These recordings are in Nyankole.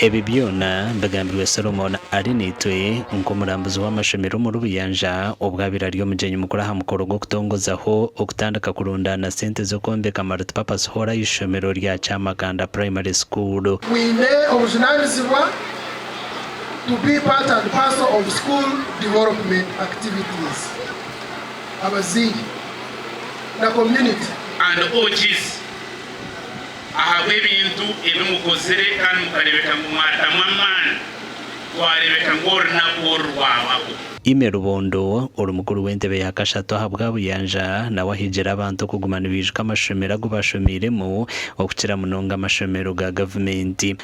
Ebi byona bigambirwe Solomon Arinaitwe nk'omurambuzi w'amashomero omuri Buyanja obwo abaire ari omugyenyi mukuru aha mukoro gw'okutongozaho okutandika kurundaana sente z'okwombeka Multipurpose Hall aha ishomero rya Kyamakanda Primary School. Mwine obujunanizibwa to be part and parcel of school development activities. Abazaire na community. And OGs ahabw'ebintu ebi mukozire kandi mukareebeka ngu mwatamu amaani twareebeka ngu orunaku oru rwabaho. Aimé Rubondo ori mukuru w'entebe ya kashatu aha bwa Buyanja nawe ahigire abantu okuguma nibaijuka amashomero agu bashomeiremu okukira munonga amashomero ga gavumenti.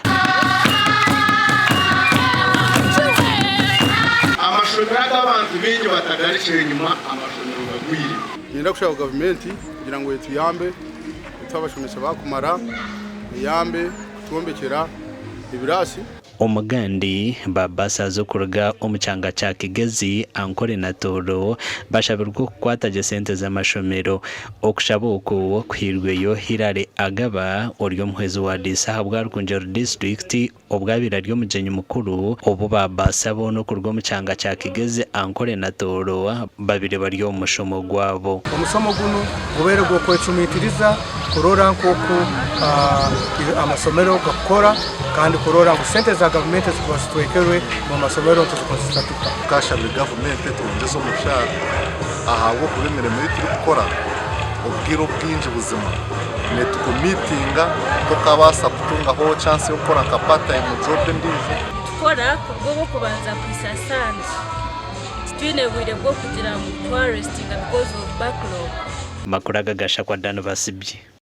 Amashomero agu abantu baingi batagarukire enyima amashomero gagwire. Niinyenda kushaba gavumenti kugira ngu etuyambe etuhe abashomesa baakumara, eyambe kutwombekyera ebiraasi. Omugandi, ba bursars okuruga omu kyanga kya Kigezi, Ankole na Tooro bashabirwe okukwata gye sente z'amashomero. Okushaba oku kuhairweyo Hillary Agaba ori omuhwezi wa diisi ahabwa Rukungiri disiturikiti obwo abaire ari omugyenyi mukuru obu ba bursar boona okuruga omu kyanga kya Kigezi, Ankole na Tooro babaire bari omu mushomo gwabo. Omushomo gunu gubaire gw'okwecumitiriza kurora nk'oku amasomero gakukora kandi kurora ngu sente za gavumenti ezikuba zitwekerwe omu masomero nituzikozesa tuta. Tukashabire gavumenti etwongyeze omushaara ahabw'okuba emirimo ei turikukora obwire obwingi buzima netukomitinga tokabaasa kutungaho chance y'okukora nka part time job endiijo. Tukora kuruga obw'okubanza kuhitsya Sande. Titwine bwire bw'okugira ngu twarestinga because of backlog. Makuru aga gashakwa Dan Basibye.